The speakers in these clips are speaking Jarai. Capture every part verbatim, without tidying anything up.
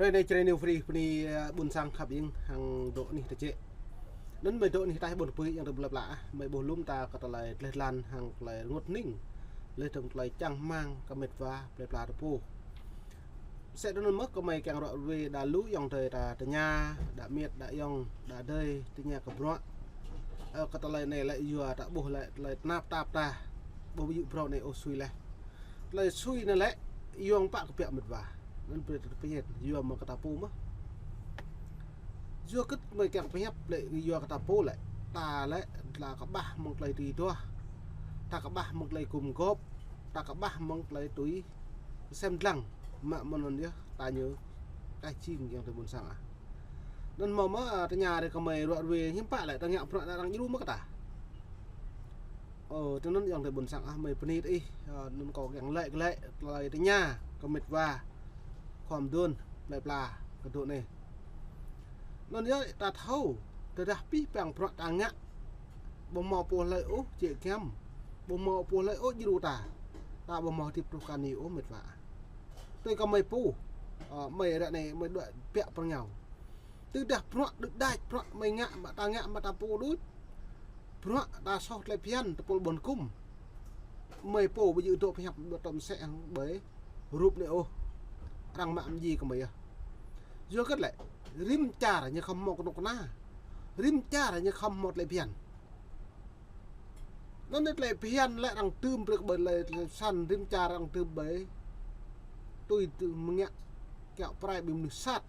Hrơi anai Jrai New Free bơni, ơ, ƀuôn sang khăp ing hăng dŏ anih tơčĕ. Anŭn mơi dŏ anih ataih ƀôn pui yang tơblơi pla ah, mơi ƀuh lŏm ta kơ tơlơi dleh dlan hăng tơlơi rơngot hning. Laih dơ̆ng tơlơi čang rơmang kơ met wa blơi pla ta pô. Sĕ tui anŭn mơ̆ kơmơi kiăng ruă ruê đa lu ayŏng adơi ta tơña, đa miet, đa ayŏng, đa adơi, tơña kơ bruă. Ơ, kơ tơlơi anai lĕ yua ta ƀuh lĕ tơlơi tơnap tap ta. Ƀu ƀu djơ̆ phrâo anai ôh sui laih. Tơlơi sui anai lĕ, yua pă kơ biă met wa. Anŭn brơi ta pơhiăp, yua mơ̆ kơ ta pô mơ̆. Yua kơ mơi kiăng pơhiăp lĕ, yua kơ ta pô lĕ. Ta lĕ, ta kơƀah mơ̆ng tơlơi tui duah. Ta kơƀah mơ̆ng tơlơi gum gŏp. Ta kơƀah mơ̆ng tơlơi tui sem dlăng. Mă mơ̆n anŭn yơh, ta ñu. Kah jing yang tơ ƀuôn sang ah. Anŭn hmâo mơ̆, ơ, tơña rai kơmơi ruă ruê hiư̆m pă lĕ ta ngă bruă ană arăng djru mơ̆ kơ ta. Ơ, tui anŭn ayŏng adơi ƀuôn sang ah, mơi bơni tơ ih, ơ, anŭn kâo kiăng lĕ glaĭ, tơlơi tơña kơ met wa, khua mơduôn, blơi pla, kơ dŏ anai. Anŭn yơh ta thâo, tơdah pih pang bruă ta ngă, ƀu hmâo pô hlơi ôh, jĕ giăm, ƀu hmâo pô hlơi ôh djru ta, ta ƀu hmâo hơdip truh kơ anai ôh met wa. Tui kơ mơi pô, ơ, mơi ră anai, mơi đuaĭ biă pơ rơngiao. Tơdah bruă đưk đač, bruă mơi ngă, mă ta ngă, mă ta pô đôč. Bruă ta soh tơlơi phiăn, tơpul ƀôn gum. Mơi pô ƀu djơ̆ dŏ pơhiăp ƀu tŏm sĕ hăng ƀơi rup anai ôh. Arăng mă mơji kơ mơi yơh. Yua kơ lĕ, rĭm čar ñu khŏm hmâo kơnuk kơna. Rĭm čar ñu khŏm hmâo tơlơi phiăn. Anŭn anai tơlơi phiăn lĕ arăng tơm brơi kơ ƀơi tơlơi, tơlơi săn rĭm čar arăng tơm ƀơi. Tui tơm mơ̆ng ngă kiaŏ prai ƀing mơnuih sat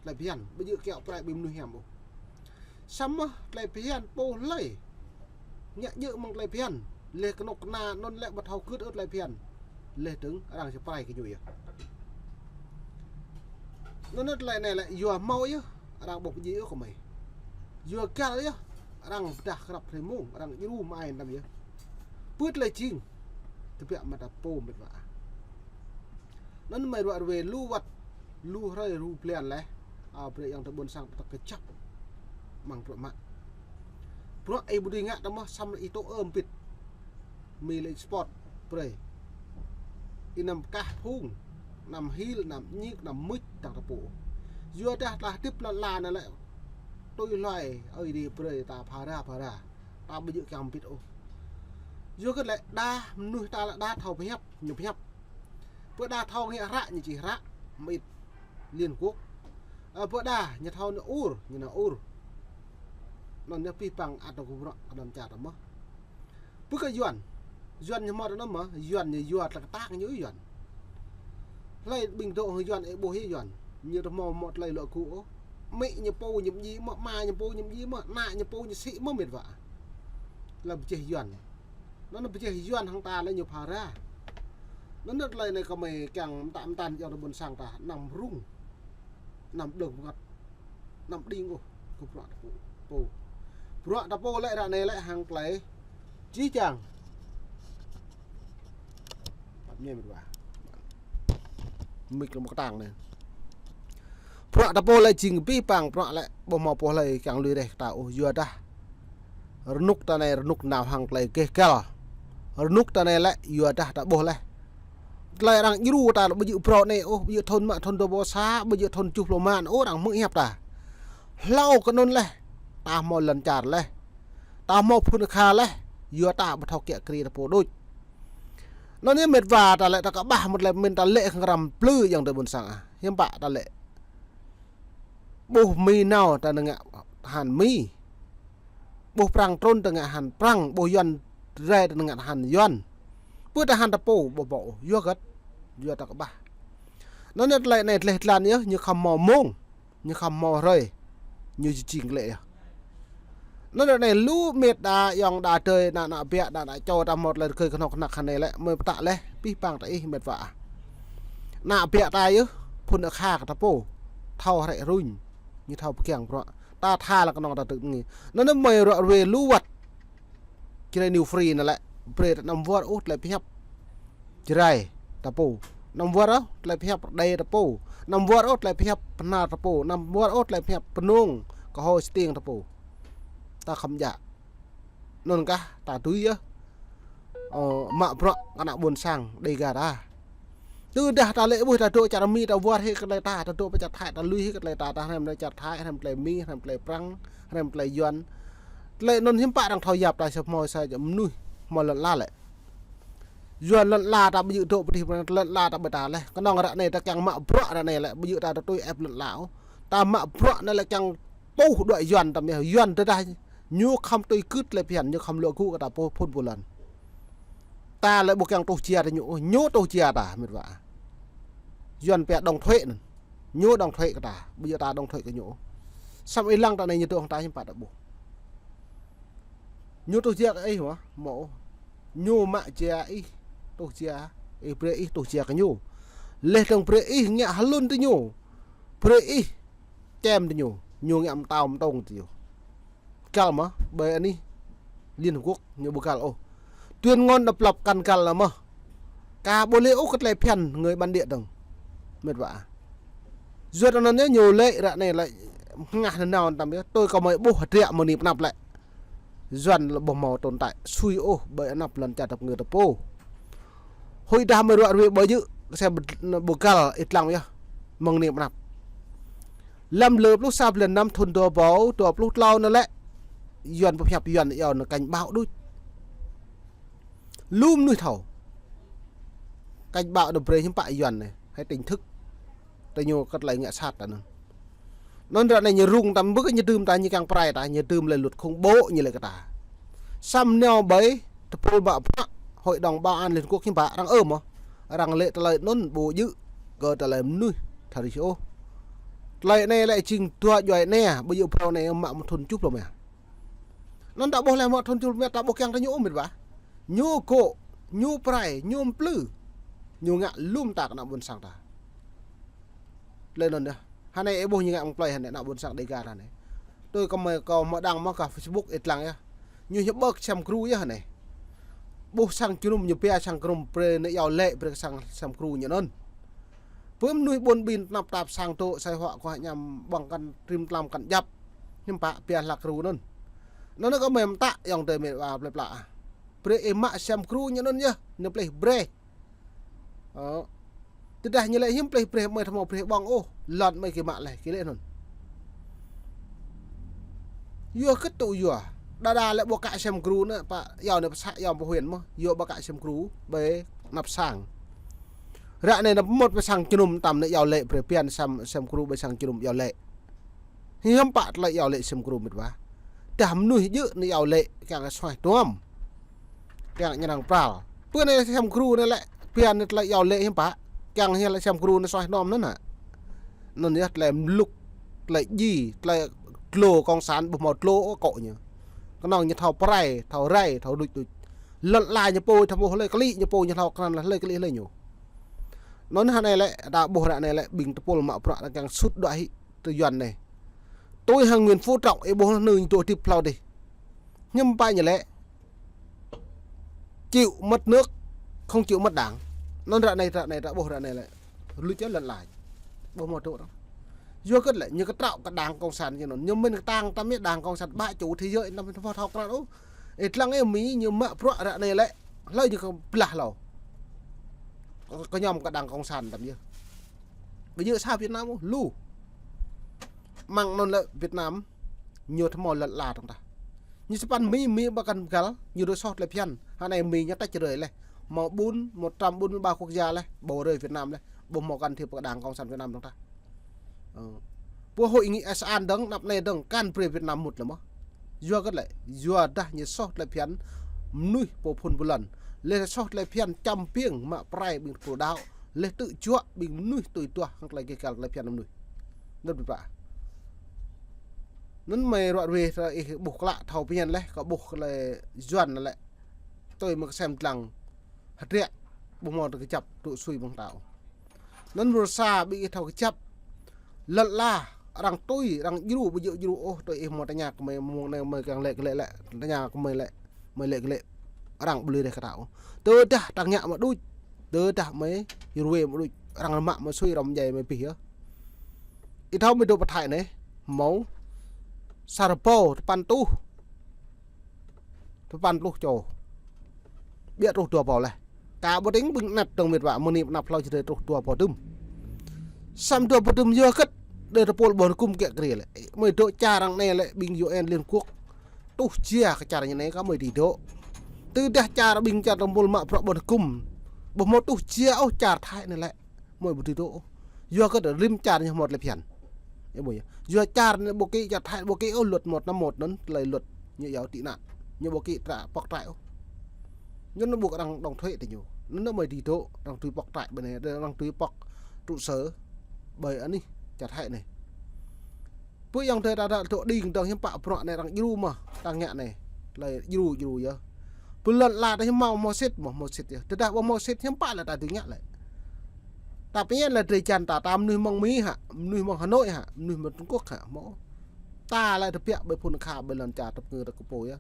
tơlơi phiăn, ƀu djơ̆ kiaŏ prai ƀing mơnuih hiam ôh. Samơ̆ tơlơi phiăn pô hlơi. Ngă djơ̆ mơ̆ng tơlơi phiăn, laih kơnuk kơna anŭn lĕ ƀu thâo gưt ôh tơlơi phiăn. Laih dơ̆ng arăng či prai kơ ñu yơh. Anŭn tơlơi anai lĕ yua hmâo yơh, arăng ƀu pơdjai ôh kơmơi. Yua găl yơh, arăng pơdah krăp hrơi mông, arăng djru mă ai anăm yơh. Pơ tơlơi jing, tơbiă met ta pô met wa. Anŭn mơi ruă ruê lu wơ̆t, lu hrơi lu blan laih, ơ, brơi ayŏng adơi ƀuôn sang ta kơjăp. Mơ̆ng bruă mă. Bruă ih ƀu dưi ngă tơ mơ̆ samơ̆ ih tŭ ơm bit. Mơi lĕ spot brơi. Ih anăm kah phung, anăm hil, anăm ñik, anăm mŭč, tăng ta pô. Yua dah tơlơi hơdip lăn la anai lĕ. Tui hloi, Ơi Adai brơi ta phara phara. Ta ƀu djơ̆ kiăng bit ôh. Yua kơ lĕ đa, mơnuih ta lĕ đa thâo pơhiăp, ñu pơhiăp. Pơ đa thâo ngă hră, ñu či hră, mơit Liên Quốc. Ơ, pơ đa, ñu thâo nao ur, ñu nao ur. Anŭn ñu pih pang ăt kơ bruă kơ anăm čar ta mơ̆. Pơ kơ Yuan, Yuan ñu hmâo tơ anŭn mơ̆, Yuan ñu yua tơlơi kơtang ñu Yuan. Hlơi ƀing dŏ hăng Yuan, ih ƀuh yơh Yuan. Ñu tơ hmâo hmâo tơlơi luă gŭ ôh. Amĭ ñu pô ñu mơji mơ̆, ama ñu pô ñu mơji mơ̆, ană ñu pô ñu sĭ mơ̆ met wa. Tơlơi pơjeh Yuan. Anŭn pơjeh Yuan hăng ta lĕ ñu phara. Anŭn tơlơi anai kơmơi kiăng mơtă mơtăn ayŏng adơi ƀuôn sang ta, anăm rŭng. Anăm đơ̆ng pơngăt. Anăm đing ôh, kơ bruă ta pô. Pô. Bruă ta pô lĕ ră anai lĕ hăng tơlơi. Či čang. Pap ñe met wa. Mik lŏm kơtang anai. Bruă ta pô lĕ jing pih pang bruă lĕ ƀu hmâo pô hlơi kiăng lui reh ta ôh yua dah. Rơnŭk ta anai rơnŭk nao hăng tơlơi geh găl. Rơnŭk ta anai lĕ yua dah ta ƀuh laih. Tơlơi arăng djru ta ƀu djơ̆ phrâo anai ôh, ƀu djơ̆ thun mă thun dua ƀô sa, ƀu djơ̆ thun tơjuh pluh mơ̆n ôh arăng hmư̆ hiăp ta. Hlâo kơ anŭn laih, ta hmâo lŏn čar laih. Ta hmâo phŭn akha laih, yua ta ƀu thâo kiă kriê ta pô đôč. Anŭn yơh met wa ta lĕ ta kơƀah mơ̆t lĕ mĭn ta lĕ khăng răm plư ayŏng adơi ƀuôn sang ah. Hiư̆m pă ta lĕ. Ƀuh Mi nao ta nao ngă tơhan Mi. Ƀuh Prăng trŭn ta ngă tơhan Prăng, ƀuh Yuan rai ta nao ngă tơhan Yuan. Pơ tơhan ta pô ƀu ƀuh, yua hơget, yua ta kơƀah. Anŭn yơh tơlơi anai dleh dlan yơh, ñu khŏm hmâo mông, ñu khŏm hmâo hrơi, ñu či jing glaĭ yơh. Anŭn yơh anai lu met đa ayŏng đa adơi, ană ană biă, ană ană čô ta hmâo tơlơi rơgơi kơnuk kơna anai lĕ, mơi pơtă laih, pih pang ta ih met wa ah. Ană biă ta yơh, phŭn akha kơ ta pô, thâo hrĕ hruñ, ñu thâo pơgang bruă. Ta tha lăng kơnơ̆ng ta tơ̆k ngă. Anŭn anai mơi ruă ruê lu wơ̆t. Jrai New Free anai lĕ, brơi ta anăm wơr ôh tơlơi pơhiăp Jrai ta pô. Anăm wơr ôh tơlơi pơhiăp Rơđê ta pô. Anăm wơr ôh tơlơi pơhiăp Bahnar ta pô. Anăm wơr ôh tơlơi pơhiăp Mnông, Kơho, Stiêng ta pô. Ta khŏm djă. Anŭn kah ta tui yơh. Ơ, mă bruă kơ ană ƀuôn sang Dêga ta. Tơdah ta lĕ ƀuh ta dŏ čar Mi, ta wơr hĭ kơ tơlơi ta, ta dŏ pơ čar Thái, ta lui hĭ kơ tơlơi ta, ta hrăm tơlơi čar Thái, hrăm tơlơi Mi, hrăm tơlơi Prăng, hrăm tơlơi Yuan. Tơlơi anŭn hiư̆m pă arăng thâo yap ta sa hmâo sa mơnuih hmâo lŏn ala lĕ. Yuan lŏn ala ta ƀu djơ̆ dŏ pơ dih, lŏn ala ta ƀu ta leh. Kơnơ̆ng ră anai ta kiăng mă bruă ră anai lĕ, ƀu djơ̆ ta tui ĕp lŏn ala ôh. Ta mă bruă anai lĕ kiăng puh đuaĭ Yuan tăm yơh. Yuan tơdah ñu khŏm tui kưt lĕ phiăn, ñu khŏm luă gŭ kơ ta pô phun pô lŏn. Ta lĕ ƀu kiăng tuh jia ta ñu, ñu tuh jia ta, mĕt wa. Yuan pia đóng thuế anŭn. Ñu đóng thuế kơ ta, ƀu djơ̆ ta đóng thuế kơ ñu. Samơ̆ ih lăng ta anai ñu dŏ hăng ta hiư̆m pă ta ƀuh. Ñu tuh jia kơ ih mơ̆? Mơ̆ ôh. Ñu mă jia ih, tuh jia, ih brơi ih tuh jia kơ ñu. Leh dơ̆ng brơi ih ngă hlŭn tơ ñu. Brơi ih čem tơ ñu. Ñu ngă mơtao mơtông tơ ñu. Găl mơ̆, ƀơi anih Liên Hợp Quốc ñu ƀu găl ôh. Tuyên ngôn độc lập kăn găl mơ̆. Ka ƀu lĕ ôh kơ tơlơi phiăn người bản địa dơ̆ng. Mĕt wa. Yuan anŭn yơh ñu lĕ ră anai lĕ hơngah nanao tăm yơh. Tui kơ mơi ƀuh hơdră mơni pơnăp lĕ. Yuan lĕ ƀu hmâo tồn tại sui ôh ƀơi anăp lŏn čar tơpơngư tơpô. Huĭ dah mơi ruă ruê ƀơi djơ̆, kơsem ƀu găl ih lăng yơh. Mơ̆ng anai pơnăp. Lăm lơ pluh sa blan năm thŭn dua rơbâo dua pluh klâo anŭn lĕ. Yuan pơhiăp Yuan iâu anŭn cảnh báo đôč. Lu mơnuih thâo. Cảnh báo anŭn brơi hiư̆m pă Yuan anai, hãy tỉnh thức. Tơ ñu kơ tơlơi ngă sat ta anŭn. Anŭn ră anai ñu rŭng ta, ƀu kơ ñu dưm ta, ñu kiăng pơrai ta, ñu dưm lĕ luật khủng bố ñu lĕ kơ ta. Samơ̆ nao ƀơi tơpul mă bruă Hội đồng Bảo an Liên Hợp Quốc hiư̆m pă arăng ơ mơ̆. Arăng lĕ tơlơi anŭn ƀu djơ̆ kơ tơlơi mơnuih tha rih ôh. Tơlơi anai lĕ jing dua djuai ania, ƀu djơ̆ phrâo anai mă mơ̆ng thŭn tơjuh pluh rơma. Anŭn ta ƀuh leh mă thŭn tơjuh pluh rơma ta ƀuh kiăng tơ ñu ôh mĕt wa. Ñu gŏ, ñu pơrai, ñu mplư. Ñu ngă lŏm ta kơ ană ƀôn sang ta. Tơlơi anŭn yơh. Hơnai ih ƀuh ñu ngă mơ̆ng plơi hơnai ană ƀôn sang Dêgar hơnai. Tui kơ mơi kâo mă đăng mơ̆ kơ Facebook ih lăng yơh. Ñu hiư̆m ƀơ̆k sem gru yơh hơnai. Ƀuh sang jơnum ñu pia sang jơnum brơi anai iâu lĕ brơi sang sem gru ñu anŭn. Pơ mơnuih ƀun ƀin tơnap tap sang tŏ sai huă kơ hơñăm ƀơ̆ng kăn trim tlam kăn djăp. Hiư̆m pă pia hlak gru anŭn. Anŭn kơ mơi mơtă yŏng tơi mĕt wa plơi pla. Brơi ih mă sem gru ñu anŭn yơh, ñu plih brơi. Ơ. Tơdah ñu lĕ hiư̆m plih brơi mơi tơhmâo brơi ƀơ̆ng ôh, lŏn mơi kơ mă leh, kơ lĕ anŭn. Yua kơ tŭ yua. Đa đa lĕ ƀu kă sem gru anŭn, pă, iâu anai pơsă, iâu pơhuĭ mơ̆, yua ƀu kă sem gru, ƀơi anăp sang. Ră anai anăp mơmŏt ƀơi sang jơnum tăm anai iâu lĕ, brơi pian sem, sem gru ƀơi sang jơnum iâu lĕ. Hiư̆m pă tơlơi iâu lĕ sem gru mĕt wa. Dah mơnuih djơ̆ anai iâu lĕ, kiăng suaih tuăm. Kiăng ñu arăng pral. Pơ anai sem gru anai lĕ, pian anai tơlơi iâu lĕ hiư̆m pă. Kiăng hiư̆m lĕ sem gru anai suaih tuăm anŭn hă. Anŭn yơh tơlơi mlŭk, tơlơi djai, tơlơi glô cộng sản ƀu hmâo glô ôh kơ ñu. Kơnơ̆ng ñu thâo pơrai, thâo rai, thâo đuč đuč. Lŏn ala ñu pô thâo ƀuh hlơi kơlĭ ñu pô ñu thâo krăn hlơi kơlĭ hlơi ñu. Anŭn hơnai lĕ, ta ƀuh ră anai lĕ, ƀing tơpul mă bruă arăng kiăng sut đuaĭ hĭ tơ Yuan anai. Tui hăng Nguyễn Phú Trọng ih ƀuh anŭn ñu dŏ hơdip hlâo dih. Hiư̆m pă ñu lĕ chịu mất nước, không chịu mất đảng. Anŭn ră anai, ră anai, ră ƀuh ră anai lĕ. Luč yơh lŏn ala. Ƀu hmâo dŏ arăng. Yua kơ lĕ, ñu kơtrâo kơ đảng cộng sản ñu anŭn. Ñu mĭn kơtang tăm yơh đảng cộng sản bă chủ thế giới, năm thâo thâo krăn ôh. Ih lăng ih Mi ñu mă bruă ră anai lĕ. Hlơi ñu kơ blah hlâo. Kơ, kơ ñăm kơ đảng cộng sản tăm yơh. Ƀu djơ̆ sa Việt Nam ôh, lu. Mơ̆ng anŭn lĕ Việt Nam, ñu thâo hmâo lŏn ala dơ̆ng tah. Ñu sa păn Mi, Mi ƀu kăn găl, ñu dŏ soh tơlơi phiăn. Hơnai Mi ñu tĕč rơi leh. Hmâo ƀun, một trăm bốn mươi ba quốc gia leh, ƀu rơi Việt Nam leh. Ƀu hmâo can thiệp kơ đảng cộng sản Việt Nam dơ̆ng tah. Ơ. Pơ hội nghị ASEAN dơ̆ng, anăp anai dơ̆ng, kăn brơi Việt Nam mŭt leh mơ̆. Yua kơ lĕ, yua dah ñu soh tơlơi phiăn, mơnuih pô phun pô lŏn. Leh soh tơlơi phiăn čăm piêng mă pơrai ƀing tơpul đaŏ. Leh tơjuă ƀing mơnuih tui duah hăng tơlơi gêh găl tơlơi phiăn mơnuih. Anŭn ƀu pă. Anŭn mơi ruă ruê tơ ih ƀuh klă thâo phiăn leh, kơ ƀuh tơlơi Yuan lĕ. Tui mơi kơsem lăng hơdră ƀu hmâo tơ kơjăp tŭ sui ƀơ̆ng tao. Anŭn mrô sa ƀing ih thâo kơjăp. Lŏn ala, arăng tui, arăng djru, ƀu djơ̆ djru ôh, tui ih mơ̆ tơña kơ mơi, mơ̆ng anai mơi kiăng lĕ kơ lĕ lĕ, tơña kơ mơi lĕ, mơi lĕ kơ lĕ, arăng ƀu lui reh kơ ta ôh. Tơdah ta ngă mă đôč, tơdah mơi ruê mă đôč, arăng mă mă sui rŏm djai mơi pih yơh. Ih thâo mơi dŏ pơ Thái anai, hmâo sa rơbâo tơpăn tuh. Tơpăn pluh čô. Biă truh dua rơbâo leh. Kâo ƀu tĭng ƀing anăt dong mĕt wa, mơ̆ng anai pơ anăp hlâo čơdơi truh dua boh dŭm. Samơ̆ dua boh dŭm yua hơget, đơi tơpul ƀôn hơkŭm kiăng kriê lĕ. Mơi dŏ čar arăng anai lĕ ƀing U N Liên Hợp Quốc. Tuh jia kơ čar ñu anai kơ mơi dưi dŏ. Tơdah čar ƀing čar tơpul mă bruă ƀôn hơkŭm. Ƀu hmâo tuh jia ôh čar Thái anai lĕ. Mơi ƀu dưi dŏ ôh. Yua hơget rĭm čar ñu hmâo tơlơi phiăn. Yua ƀu yơh. Yua čar anai ƀu kĭ čar Thái ƀu kĭ ôh luật một năm một anŭn tơlơi luật ñu yua tị nạn. Ñu ƀu kĭ trại pŏk trại ôh. Anŭn ƀu kơ arăng đóng thuế tơ ñu. Anŭn mơi dưi dŏ, arăng dưi pŏk trại ƀơi anai, arăng dưi pŏk trụ sở ƀơi anih čar Thái anai. Pơ yŏng tơi ta dŏ đing dong hiư̆m pă bruă anai arăng djru mơ̆, ta ngă anai. Tơlơi djru djru yơh. Pơ lŏn ala ta hiư̆m hmâo hmâo sĭt mơ̆, hmâo sĭt yơh. Tơdah ƀu hmâo sĭt hiư̆m pă lĕ ta dưi ngă lĕ. Ta pơñen lĕ drơi jan ta, ta mơnuih mơ̆ng Mi hă, mơnuih mơ̆ng Hà Nội hă, mơnuih mơ̆ng Trung Quốc hă, hmâo. Ta lĕ tơbiă ƀơi phŭn kha ƀơi lŏn čar tơpơngư ta kơ pô yơh.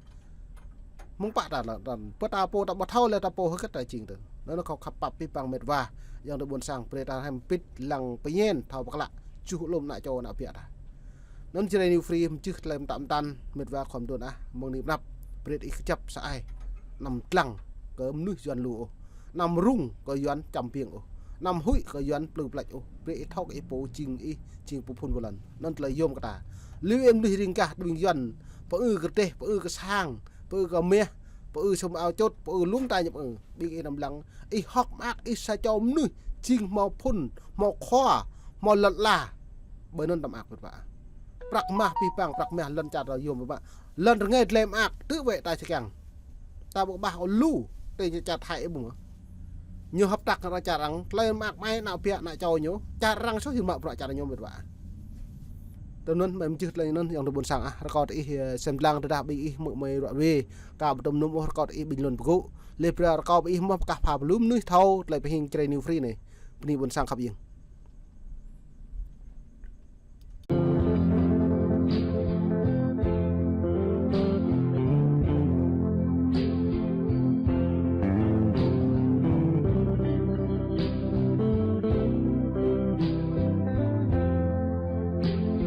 Mơ̆ng pă ta lŏn, pơ ta pô ta ƀu thâo lĕ ta pô hơget ta jing tơ. Anŭn kâo khăp pap abih bang mĕt wa, yŏng tơi ƀôn sang brơi ta hrăm pĭt lăng pơñen thâo pơklă, juh lŏm ană čô ană biă ta. Anŭn Jrai New Free mơčih tơlơi mơtă mơtăn mĕt wa khŏm đôn ah, mơ̆ng anai pơ anăp, brơi ih kơjăp sa ai. Anăm dlăng kơ mơnuih Yuan lu ôh. Anăm rŭng kơ Yuan čăm biêng ôh. Anăm huĭ kơ Yuan plư plĕč ôh. Brơi ih thâo kơ ih pô jing ih, jing pô phŭn pô lŏn. Anŭn tơlơi yôm kơ ta. Liu ih mơnuih riêng gah ƀing Yuan, pơư kơ rơdêh, pơư kơ sang, pơư kơ meh, pơư sum ao čôt, pơư lung ta ñu pơư. Ƀing ih anăm lăng, ih hơ̆k mơak, ih sa čô mơnuih, jing hmâo phŭn, hmâo khua, hmâo lŏn ala. Ƀơi anŭn ta mơak mĕt wa. Prăk mah abih bang, prăk mah lŏn čar ta yôm mĕt wa. Lŏn rơngai tơlơi mơak, tŭ wĕ ta čơkăng. Ta ƀu kơƀah ôh lu, tơ čar Thái ƀu mơ̆. Ñu hăp tăk arăng čar arăng, tơlơi mơak mơai ană biă ană čô ñu, čar arăng soh hĭ mă bruă čar ñu mĕt wa. Tơl anŭn mơi mơčih tơlơi anŭn yŏng tơi ƀôn sang ah, rơkâo tơ ih, ơ, sem lăng tơdah ƀing ih mơ̆ mơi ruă wê, kâo ƀu tơm nŭm ôh rơkâo tơ ih ƀing lŏn pơgŭ. Lĕ brơi rơkâo ƀing ih mơ̆ pơkah pha pơlŭm mơnuih thâo tơlơi pơhing Jrai New Free anai. Bơni ƀôn sang khăp ing.